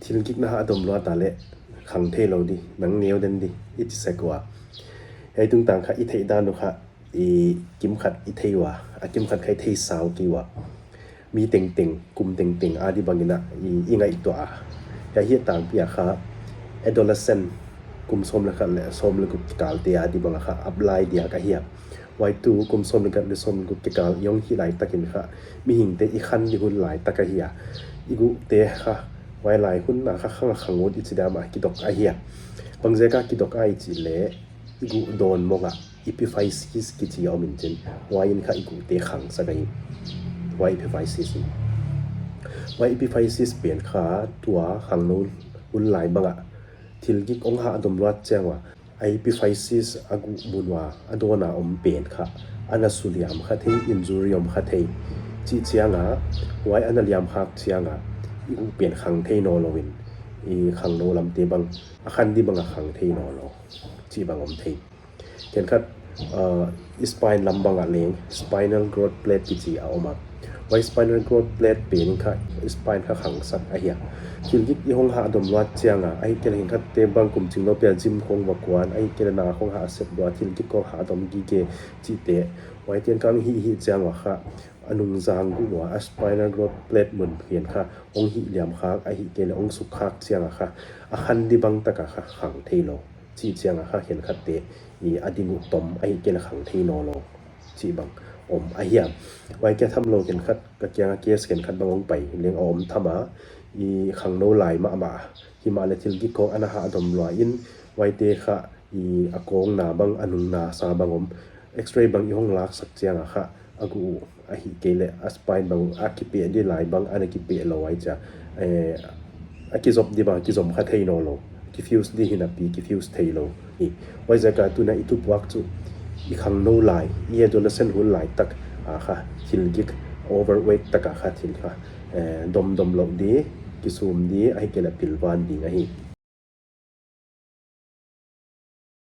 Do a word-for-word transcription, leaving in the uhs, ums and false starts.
Thil gik na hah dom lua ta leh khang thei lou di, nang neu den di, i chi sek ua. Hiai tungtang kha i theih dan uh kha, i kimkhat i thei ua, a kimkhat kha i thei sau kei ua. Mi tengteng, kum tengteng a di bangin a i, i ngaihtuah a. Hiai hi tangpi a kha adolescent, kum sawm leh khat leh sawm leh guk kikal te a di bang a kha apply diak ahi a. Huai tu kum sawm leh khat leh sawm leh guk kikal i hong hih lai takin kha mihingte i khan di hun lai tak ahi a. I guhte kha huai lai hun a kha khang a khang ut i chi dan a kidok ahi a. Bangziak a kidok a i chih leh i guh dawn mong ah epiphysis kichi a om in chin, huai in kha i guhte khangsak ahi. Huai epiphysis in. Huai epiphysis pen kha tua khangnou hun lai bang ah thil gik hong hah dom luat chiang ua, a epiphysis a guh mun ua a dawn a om pen kha ana su liam kha thei, injury om kha thei. Chih chiang a, huai ana liam khak chiang a, i guh pen khang thei naw lou in, i khangnou lamte bang, a khan di bang a khang thei naw lou chih bang om thei. Khenkhat, uh, i spine lam bang ah leng spinal growth plate kichi a om a. Huai spinal growth plate pen in kha spine kha khangsak ahi a. Thil gik i hong hah dom luat chiang a, ahihkeileh khenkhatte bang kum ching lou pi a gym khong va kuan, ahihkeileh na khong hah sep lua, thil gik khong hah dom gige chihte. Huaite'n kha hong hih hih chiang ua kha a nungzang guh ua a spinal growth plate mun pen kha hong hih liam khak, ahihkeileh hong suk khak chiang a kha a khan di bang tak a kha khang thei lou. Chih chiang a kha khenkhatte i a ding uh tom, ahihkeileh khang thei naw lou chih bang om ahi a. Huai kia tham lou khenkhat ka kiang a case khenkhat bang hong pai leng a om tham a, i khangnou lai mahmah, himahleh thil gik khong ana hah dom lua in, huaite kha i a kawng na bang, a nung na sa bang om. X-ray bang i hong laksak chiang a kha a guh uh, ahihkeileh a spine bang uh a kipeh di lai bang ana kipeh lou ai chia, eh, a kizop di bang kizom kha thei naw lou, kifuse di hinapi kifuse thei lou. I, huaiziak a tuna i tupuak chu i khangnou lai, i adolescent hun lai tak a kha thil gik, overweight tak a kha thil kha, eh, dom dom lou di, kisum di, ahihkeileh pilvan ding ahi.